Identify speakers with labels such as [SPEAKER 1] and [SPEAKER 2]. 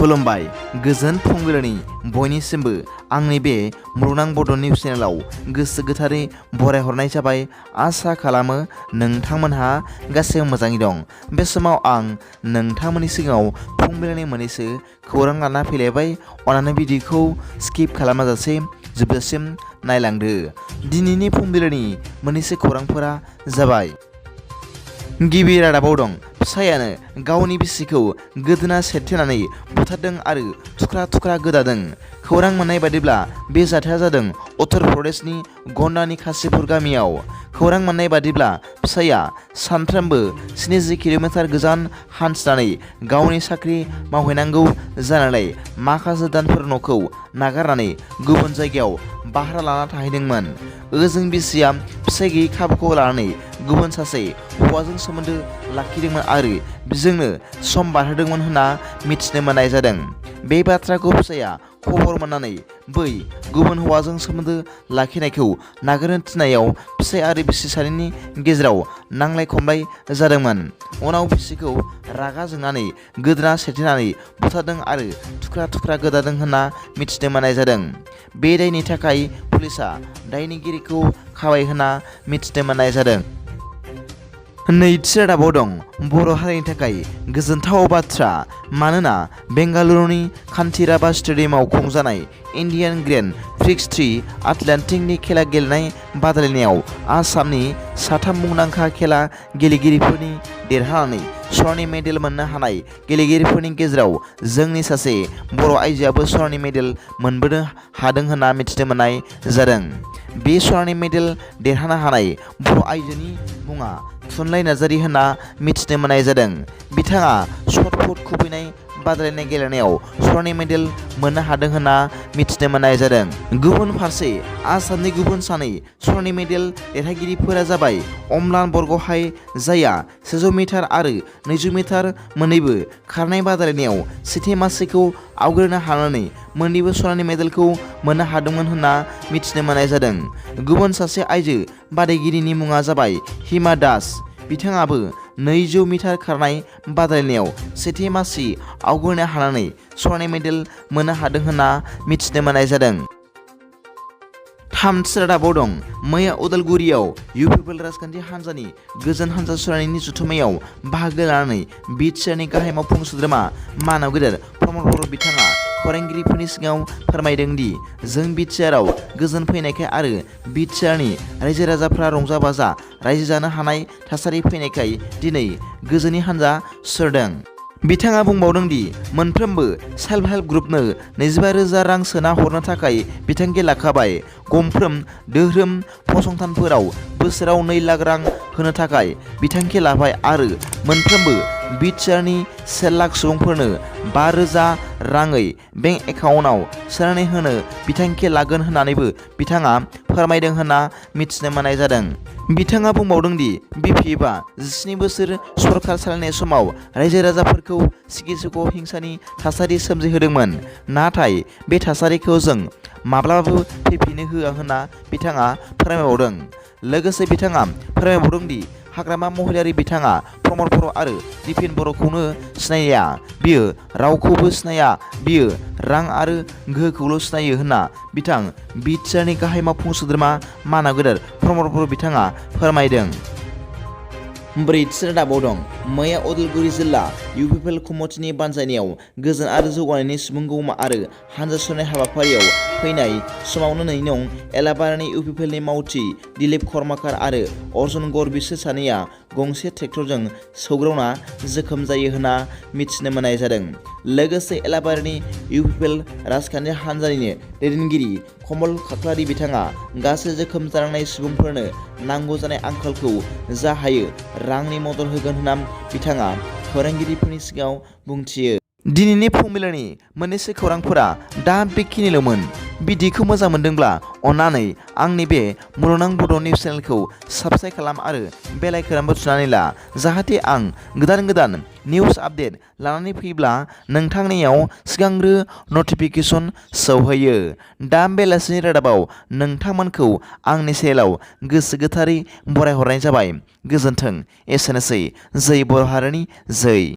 [SPEAKER 1] खुलुमबाय गोजोन फुंबिलिनि बयनिसिमबो आंनि बे मुलुगनां बड' निउस चेनेलाव गोसो गोथारै बरायहरनाय जाबाय। आसा खालामो नोंथांमोनहा गासैबो मोजाङै दं। बे समाव आं नोंथांमोननि सिगाङाव फुंबिलिनि मोननैसो खौरां लाना फैलायबाय। अन्नानै भिडिअखौ स्किप खालामाजासे जोबजासिम नायलांदो। दिनैनि फुंबिलिनि मोननैसो खौरांफोरा जाबाय। गिबि रादाबाव दं फिसायानो गावनि बिसिखौ गोदोना सेरथेनानै बुथारदों आरो थुख्रा थुख्रा गोदादों। खौरां मोननाय बादिब्ला बे जाथाया जादों उत्तर प्रदेशनि गन्डानि खासिपुर गामियाव। खौरां मोननाय बादिब्ला फिसाया सानफ्रोमबो 70 किल'मिटार गोजान हान्थिनानै गावनि साख्रि मावहैनांगौ जानायलाय माखासे दानफोर न'खौ नागारनानै गुबुन जायगायाव भारा लाना थाहैदोंमोन। ओजों बिसिया फिसाय गैयै खाबुखौ लानानै गुबुन सासे हौवाजों सोमोन्दो लाखिदोंमोन आरो बिजोंनो सम बारहोदोंमोन होनना मिथिनो मोननाय जादों। बे बाथ्राखौ फिसाया खबर मोननानै बै गुबुन हौवाजों सोमोन्दो लाखिनायखौ नागारनो थिननायाव फिसाय आरो बिसि सानैनि गेजेराव नांलाय खमलाय जादोंमोन। उनाव बिसिखौ रागा जोंनानै गोदोना सेरथेनानै बुथारदों आरो थुख्रा थुख्रा गोदादों होनना मिथिनो मोननाय जादों। बे दायनि थाखाय पुलिसा दायनिगिरिखौ खाबाय होनना मिथिनो मोननाय जादों। नैथि रादाबाव दं बर' हारिनि थाखाय गोजोनथाव बाथ्रा। मानोना बेंगालुरुनि कान्थिराबा स्टेडियामाव खुंजानाय इन्डियान ग्रेन्ड प्रिक्स 3 आटलान्टिकनि खेला गेलेनाय बादायलायनायाव आसामनि साथाम मुंदांखा खेला गेलेगिरिफोरनि देरहानानै स्वर्णनि मेडेल मोननो हानाय गेलेगिरिफोरनि गेजेराव जोंनि सासे बर' आइजोआबो स्वर्णनि मेडेल मोनबोनो हादों होनना मिथिनो मोननाय जादों। बे स्वर्णनि मेडेल देरहानो हानाय बर' आइजोनि मुङा थुनलाइ नार्जारी होनना मिथिनो मोननाय जादों। बिथाङा शटपुट खुबैनाय बादायलायनाय गेलेनायाव स्वर्णनि मेडेल मोननो हादों होनना मिथिनो मोननाय जादों। गुबुन फारसे आसामनि गुबुन सानै स्वर्णनि मेडेल देरहागिरिफोरा जाबाय अम्लान बरग'हाइ, जायहा 100 मिटार आरो 200 मिटार मोन्नैबो खारनाय बादायलायनायाव सेथि मासिखौ आवग्रिनो हानानै मोन्नैबो स्वर्णनि मेडेलखौ मोननो हादोंमोन होनना मिथिनो मोननाय जादों। गुबुन सासे आइजो बादायगिरिनि मुङा जाबाय हिमा दास। बिथाङाबो 200 मिटार खारनाय बादायलायनायाव सेथि मासि आवग्रिनो हानानै स्वर्णनि मेडेल मोननो हादों होनना मिथिनो मोननाय जादों। थामथि रादाबाव दं मैया उदालगुरियाव UPPL राजखान्थि हान्जानि गोजोन हान्जा सुरायनायनि जथुम्मायाव बाहागो लानानै BTRनि गाहाय मावफुं सोद्रोमा मानव गेदेर प्रमद बर' बिथाङा खौरांगिरिफोरनि सिगाङाव फोरमायदों दि जों BTRआव गोजोन फैनायखाय आरो BTRनि रायजो राजाफ्रा रंजा बाजा रायजो जानो हानाय थासारि फैनायखाय दिनै गोजोननि हान्जा सुरदों। बिथाङा बुंबावदों दि मोनफ्रोमबो सेल्फ हेल्प ग्रुपनो 25,000 रां सोना हरनो थाखाय बिथांखि लाखाबाय। गंफ्रोम धोरोम फसंथानफोराव बोसोराव 2 लाख रां होनो थाखाय बिथांखि लाबाय आरो मोनफ्रोमबो BTRनि 1 लाख सुबुंफोरनो 5,000 राङै बेंक एकाउन्टआव सोनानै होनो बिथांखि लागोन होननानैबो बिथाङा फोरमायदों होनना मिथिनो मोननाय जादों। बिथाङा बुंबावदों दि BPFआ 17 बोसोर सरकार सालायनाय समाव रायजो राजाफोरखौ सिगिसुख' हिंसानि थासारि सोमजिहोदोंमोन, नाथाय बे थासारिखौ जों माब्लाबाबो फैफिननो होआ होनना बिथाङा फोरमायबावदों। लोगोसे बिथाङा फोरमायबावदों दि हाग्रामा महिलारि बिथाङा प्रमद बर' आरो दिपेन बर'खौनो सिनाया, बियो रावखौबो सिनाया, बियो रां आरो गोहोखौल' सिनायो होनना बिथां BTRनि गाहाय मावफुं सोद्रोमा मानव गेदेर प्रमद बर' बिथाङा फोरमायदों। ब्रैथि रादाबाव दं मैया उदालगुरि जिल्ला UPPL कमिटिनि बानजायनायाव गोजोन आरो जौगानायनि सुबुंगौमा आरो हानजा सुरनाय हाबाफारियाव फैनाय समावनो 2 नं एलाबारानि UPPLनि मावथि दिलीप खर्माकार आरो अर्जुन गर बिसोर सानैया गंसे ट्रेक्टरजों सौग्रावना जोखोम जायो होनना मिथिनो मोननाय जादों। लोगोसे एलाबारिनि UPPL राजखान्थि हान्जानिनो दैदेनगिरि कमल खाख्लारि बिथाङा गासै जोखोम जानांनाय सुबुंफोरनो नांगौ जानाय आंखालखौ जा हायो रांनि मदद होगोन होनना बिथाङा खौरांगिरिफोरनि सिगाङाव बुंथियो। दिनैनि फुंबिलिनि मोननैसो खौरांफोरा दा बेखिनिल'मोन। भिडिअखौ मोजां मोनदोंब्ला अन्नानै आंनि बे मुलुगनां बड' निउस चेनेलखौ साबस्क्राइब खालाम आरो बेल आइकनबो थुनानै ला, जाहाथे आं गोदान गोदान निउस आपडेट लानानै फैब्ला नोंथांनियाव सिगांग्रो नटिफिकेसन सौहैयो। दा बेलासिनि रादाबाव नोंथांमोनखौ आंनि चेनेलाव गोसो गोथारै बरायहरनाय जाबाय। गोजोन्थों। एसेनोसै। जै बर' हारिनि जै।